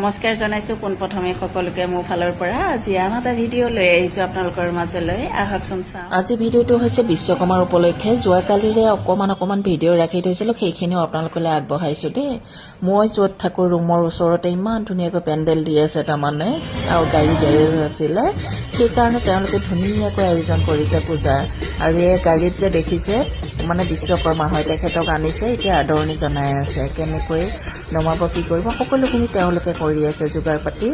নমস্কাৰ জনাইছোঁ পোনপ্ৰথমে সকলোকে মোৰ ফালৰ পৰা। আজি আন এটা ভিডিঅ' লৈ আহিছোঁ আপোনালোকৰ মাজলৈ। আহকচোন চাওঁ। আজি ভিডিঅ'টো হৈছে বিশ্বকৰ্মাৰ উপলক্ষে। যোৱাকালিৰে অকণমান অকণমান ভিডিঅ' ৰাখি থৈছিলোঁ, সেইখিনিও আপোনালোকলৈ আগবঢ়াইছোঁ দেই। মই য'ত থাকোঁ, ৰুমৰ ওচৰতে ইমান ধুনীয়াকৈ পেণ্ডেল দি আছে তাৰমানে আৰু গাড়ী গেৰেজ আছিলে, সেইকাৰণে তেওঁলোকে ধুনীয়াকৈ আয়োজন কৰিছে পূজাৰ। আৰু এই গাড়ীত যে দেখিছে, মানে বিশ্বকৰ্মা হয়, তেখেতক আনিছে, এতিয়া আদৰণি জনাই আছে। কেনেকৈ নমাব, কি কৰিব, সকলোখিনি তেওঁলোকে কৰি আছে যোগাৰ পাতি।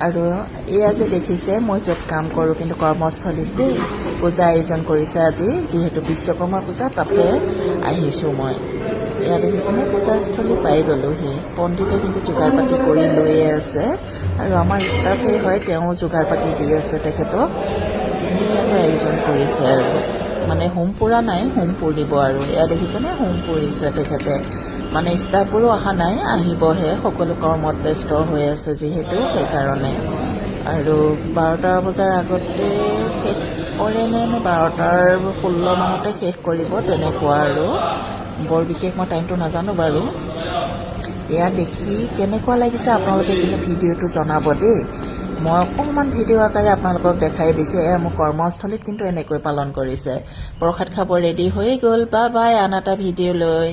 আৰু এয়া যে দেখিছে, মই য'ত কাম কৰোঁ কিন্তু কৰ্মস্থলীত দেই, পূজা আয়োজন কৰিছে আজি, যিহেতু বিশ্বকৰ্মা পূজা, তাতে আহিছোঁ মই। এয়া দেখিছেনে, পূজাস্থলী পাই গ'লোহি। পণ্ডিতে কিন্তু যোগাৰ পাতি কৰি লৈয়ে আছে আৰু আমাৰ ষ্টাফেই হয়, তেওঁ যোগাৰ পাতি দি আছে তেখেতক। ধুনীয়াকৈ আয়োজন কৰিছে আৰু মানে হোম পুৰা নাই, হোম পুৰিব আৰু। এয়া দেখিছেনে, হোম পুৰিছে তেখেতে। মানে ষ্টাফবোৰো অহা নাই, আহিবহে, সকলো কৰ্মত ব্যস্ত হৈ আছে যিহেতু, সেইকাৰণে। আৰু 12টা বজাৰ আগতে শেষ কৰে নে 12টাৰ 16 মানতে শেষ কৰিব, তেনেকুৱা আৰু। বৰ বিশেষ মই টাইমটো নাজানো বাৰু। এয়া দেখি কেনেকুৱা লাগিছে আপোনালোকে কিন্তু ভিডিঅ'টো জনাব দেই। মই অকণমান ভিডিঅ' আকাৰে আপোনালোকক দেখাই দিছোঁ। এয়া মোৰ কৰ্মস্থলীত কিন্তু এনেকৈ পালন কৰিছে। প্ৰসাদ খাব ৰেডি হৈয়ে গ'ল। বা বাই, আন এটা ভিডিঅ' লৈ।